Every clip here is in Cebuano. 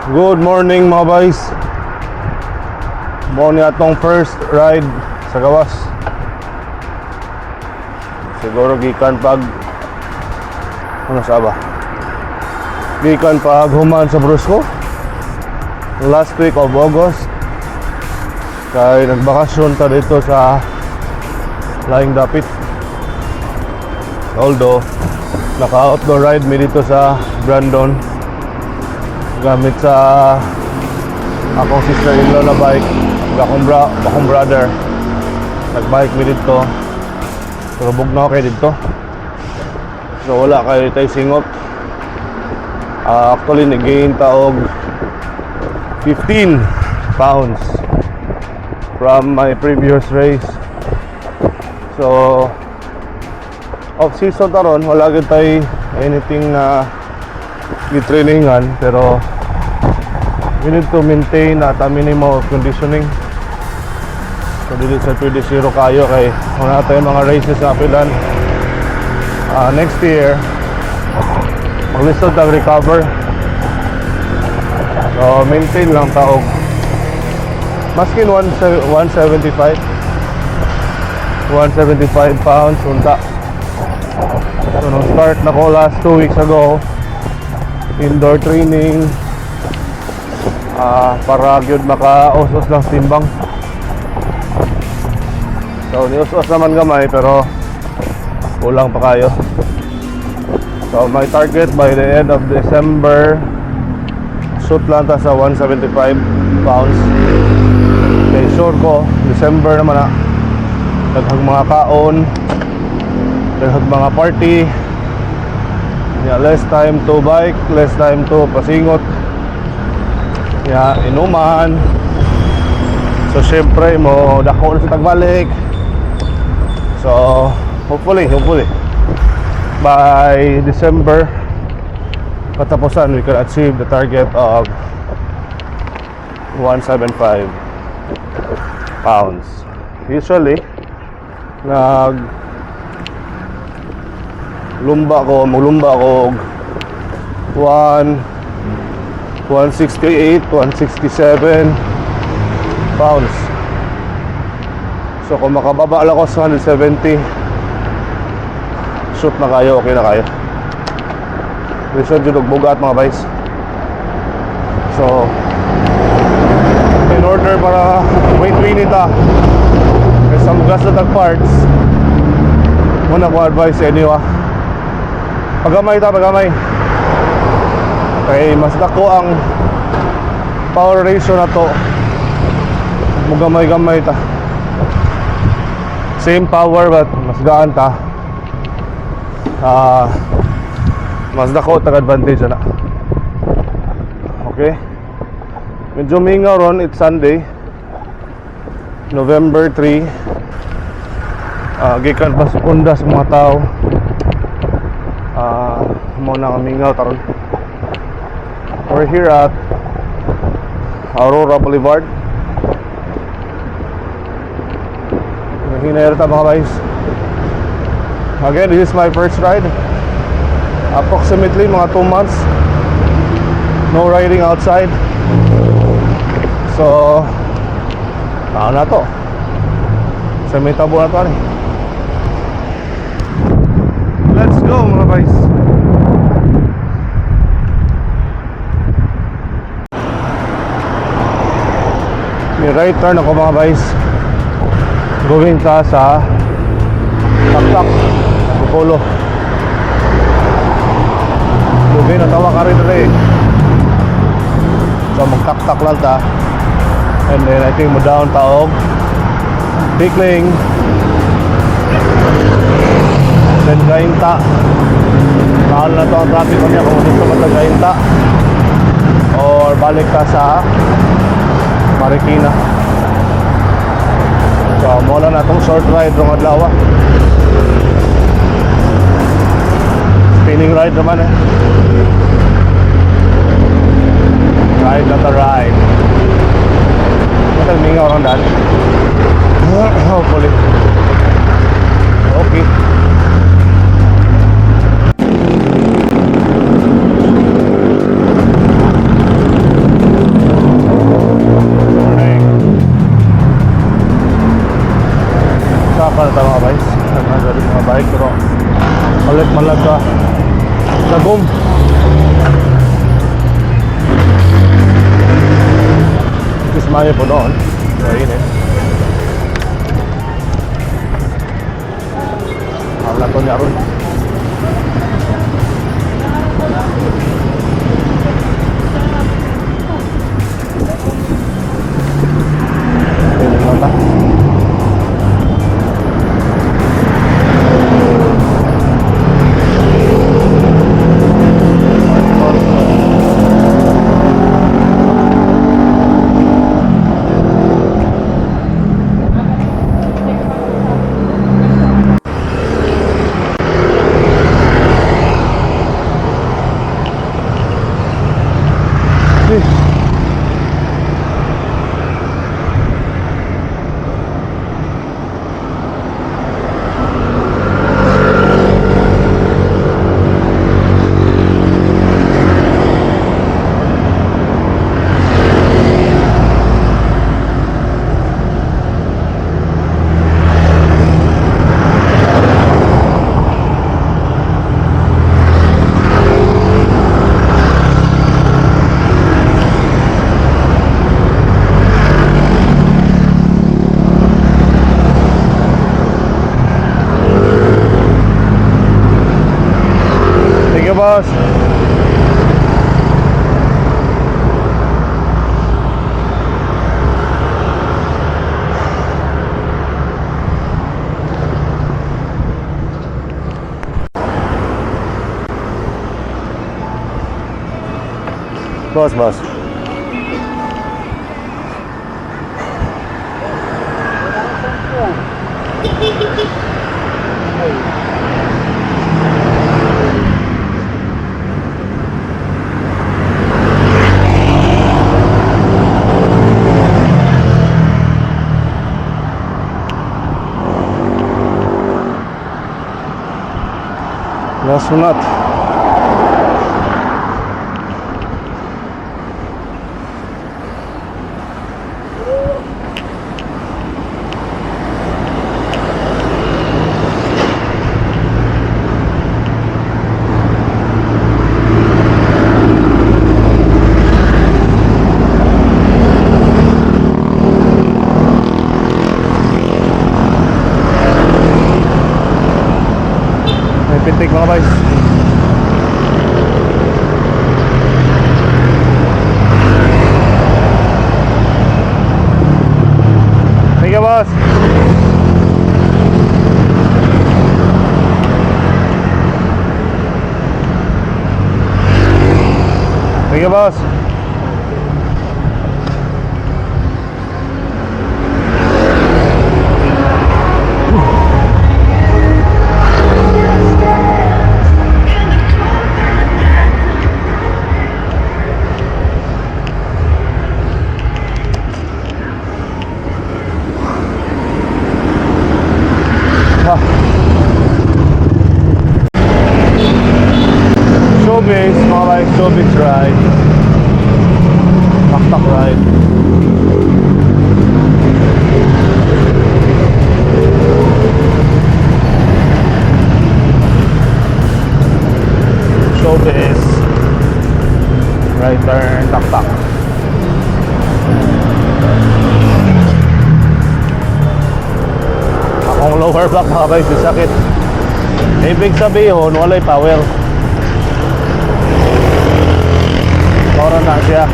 Good morning, mga boys. Mao ni atong first ride sa gawas. Siguro gikan pag ano sa ba? Gikan pag human sa Brusko. Last week of August. Kay nagbakasyon ta dito sa Laing Dapit. Although naka-outdoor ride mi dito sa Brandon gamit sa akong sister-in-law na bike ug akong brother. Nagbike mi dito pero bugnaw kay dito, so wala kay tay singot. Actually, nag-gain ta og 15 pounds from my previous race. So off season taron, wala gyud tay anything na gitrainingan, pero we need to maintain at a minimum of conditioning. So dili sa pwede zero kayo kay wala tayo mga races na apilan. Next year maglisod tag recover, so maintain lang ta og maskin 175 175 pounds unta. So nung start na ko last 2 weeks ago, indoor training, para gyud maka-us lang timbang. So ni-us naman gamay pero kulang pa kayo. So my target by the end of December, shoot lang ta sa 175 pounds. Okay, sure ko December naman na daghang mga kaon, daghang mga party. Yeah, less time to bike, less time to pasingot. Yeah, inuman. So syempre mo dako na sa tagbalik. So hopefully, hopefully by December katapusan we can achieve the target of 175 pounds. Usually nag lumba ko, maglumba ko og 1 168, 167 pounds. So kung makababa lang ako sa 170, shoot na kayo, okay na kayo. Lisod jud og bugat, mga guys. So in order para weight training ta kaysa mugas na tag parts, muna ko advice sa inyo, ah. Pagamay ta, pagamay. Kay mas dako ang power ratio na to. Mugamay-gamay ta. Same power but mas gaan ta. Mas dako tag advantage na. Okay. Medyo mingaw ron, it's Sunday. November 3. Gikan pa sa Undas mga tao. Mo na mingaw taron. We're here at Aurora Boulevard. Hinayar ta, mga guys. Again, this is my first ride. Approximately mga 2 months. No riding outside. So, tao na to. Sa may tabo na to ani. Let's go, mga guys. May right turn ako, mga guys. Going ta sa Taktak, Antipolo. Lugay na tawa ka rin rin. So magtaktak lang ta. And then I think mo down ta og Bikling. Then Cainta. Mahal na to ang traffic niya kung dito ka Cainta. Or balik ka sa Marikina. So mo na natong short ride rong adlaw. Spinning ride naman eh. Ride na ta ride. Matal mingaw rong daan. Hopefully. Okay. Bike pero palit man lang ka dagom. Ismayo po noon. Mainit. Ang lato niya ron. Pwede lang ta. Eh. Thank you, boss. Boss, boss. Nasunat. May pitik, mga guys. Thank you, boss. Thank you, boss. Ah. Showbiz, mga like showbiz ride. Taktak ride. Showbiz. Right turn, taktak. Akong lower back, mga guys, sakit. Ibig sabihin, walay power. Power na siya.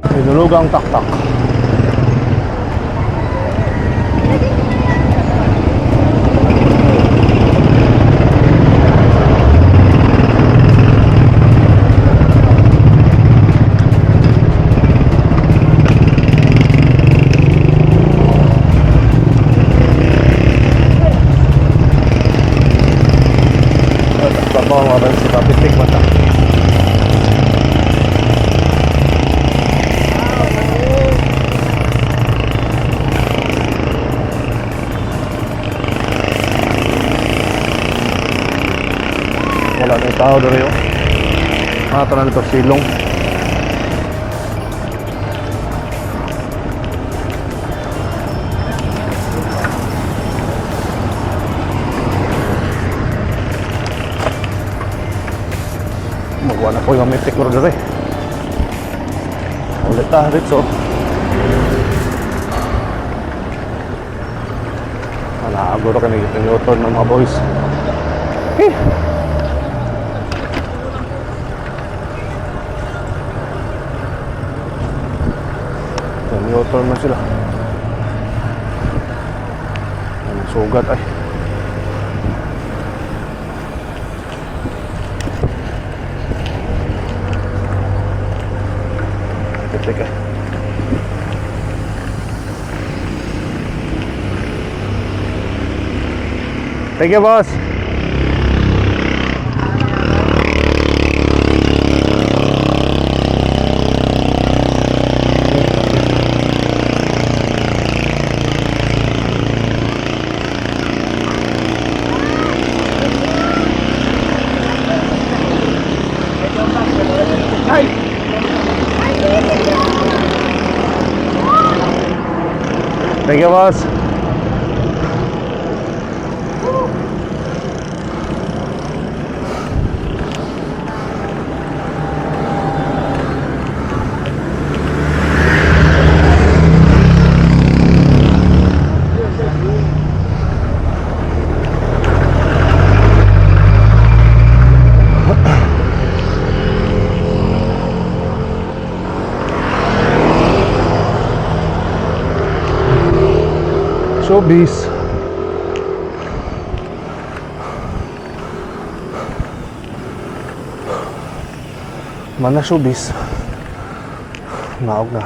Sinulugang taktak. Babaw, mga guys, papitik mata. Wala na yung tao dito yun. Mga tanan ito, silong. Wala ko yung mythic order eh. Ulit ta, Ritzo. Wala, aguro ka naging U-turn ng mga boys. Eh! U-turn man sila. Ang sugat ay. Teka. Thank you, boss. Thank you, boss. Showbiz. Mana showbiz. Naog na.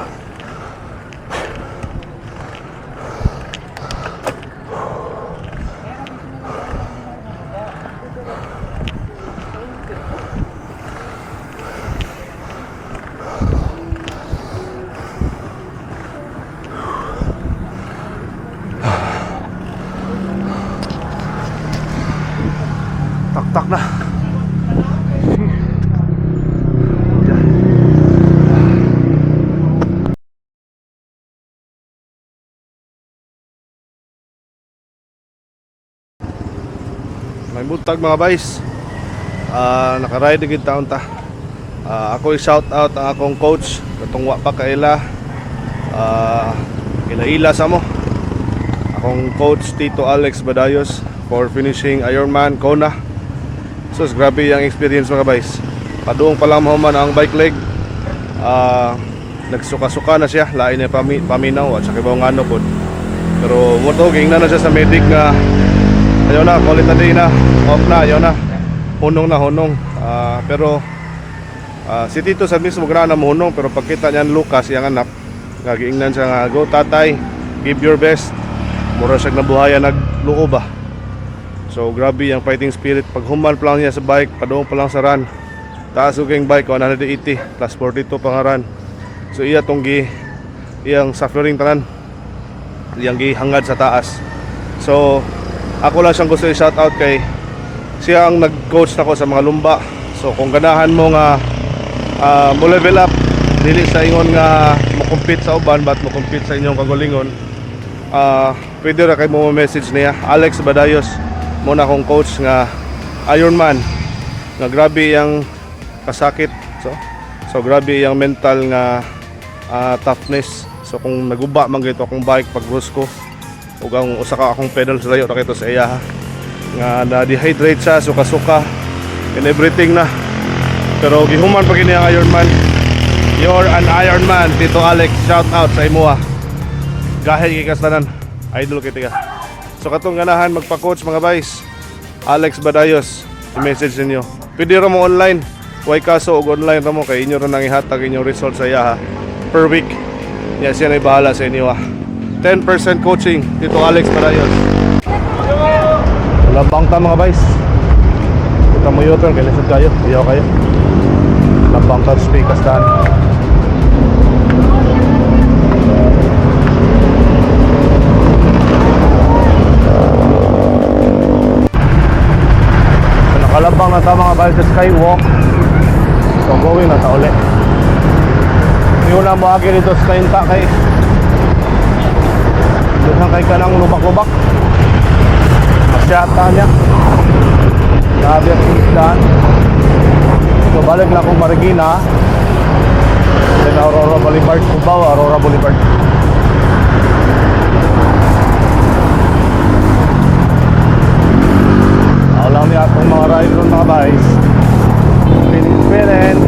Taktak na. May buntag, mga bays. Nakaride gid taon ta. Ako i-shout out ang akong coach katong wa pa kaila. Ila-ila sa mo. Akong coach Tito Alex Badayos for finishing Ironman Kona. So grabe yung experience, mga bays. Padung pa lang mahuman ang bike leg. Nagsuka-suka na siya, lain niya paminaw at sa kibaw nga ano pod. Pero mo to gingnan na siya sa medic nga ayaw na, call it a day na, off na, ayaw na. Hunong na hunong. Pero si Tito sa mismo grana mo hunong, pero pagkita niya ni Lucas, iyang anak, nga giingnan siya nga, "Go tatay, give your best." Mura siya nabuhayan nagluob ba. So grabe ang fighting spirit. Pag human pa lang niya sa bike, padung pa lang sa run. Taas og king bike 180 plus 42 pa nga run. So iya tong gi iyang suffering tanan. Iyang gihangad sa taas. So ako lang siyang gusto i-shout out kay siya ang nag-coach nako sa mga lumba. So kung ganahan mo nga mo level up dili sa ingon nga mo compete sa uban but mo compete sa inyong kagalingon, pwede ra kay mo message niya, Alex Badayos mo na akong coach nga Ironman nga grabe yang kasakit. So grabe yang mental nga toughness. So kung naguba man gito akong bike pag ko ug ang usa ka akong pedal sa layo ra kito sa iya ha, nga na-dehydrate siya, suka-suka and everything na, pero gihuman pa gini ang Ironman. You're an Ironman, Tito Alex. Shout out sa imuha. Gahil kay kastanan. Idol kay tiga. So katong ganahan magpa-coach, mga bays, Alex Badayos, i-message ninyo. Pwede ra mo online. Way kaso og online ra mo kay inyo ra nang ihatag inyong result sa iya ha. Per week. Ya siya na bahala sa inyo ha. 10% coaching, Tito Alex Badayos. Labang ta, mga bays. Kita mo U-turn kay lisod kayo. Iyaw kayo. Labang ta sa kastan. So nakalabang na ta, mga bays, sa skywalk. So going na ta uli. Yung na mo agi dito sa Kainta kay dughan kay kanang lubak-lubak. Masyata niya. Grabe ang isdaan. So balik na akong Marikina. Then Aurora Boulevard, Cubao, Aurora Boulevard. Ako lang ni atong mga ride ron, mga guys. Spinning, spinning.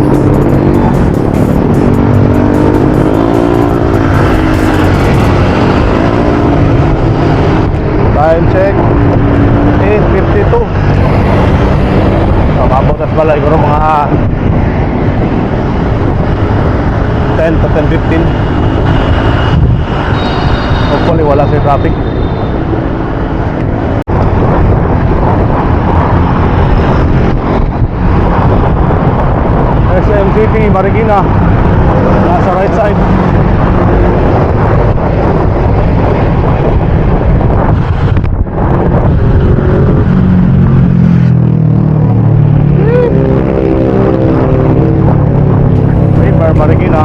Time check, 8:52. So maabot tas balay siguro mga 10 to 10:15. Hopefully wala sa traffic. SM City, Marikina. Nasa right side. River Marikina.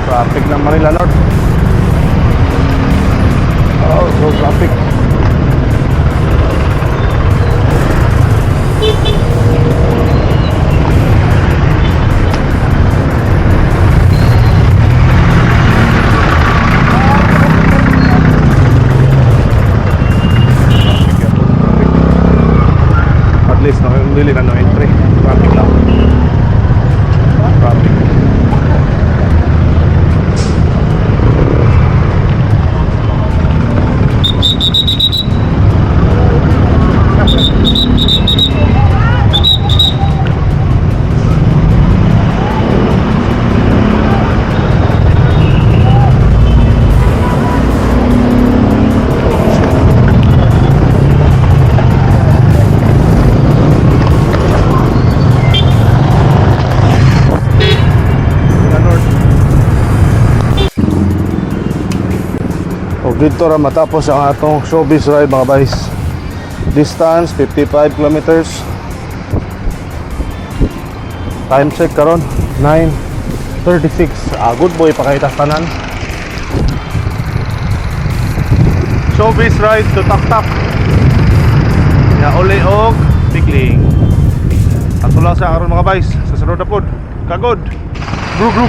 Traffic ng Manila North. Oh, so traffic. Traffic yan, traffic. At least no, dili na no entry. Traffic lang. Traffic. Manila North. O dito ra matapos ang atong showbiz ride, mga guys. Distance 55 kilometers. Time check karon 9:36. Ah, good boy pa tanan. Showbiz ride to Taktak. Ya uli og Tikling. Ato lang sa karon, mga guys. Sa sunod na pod. Kagod. Bro bro.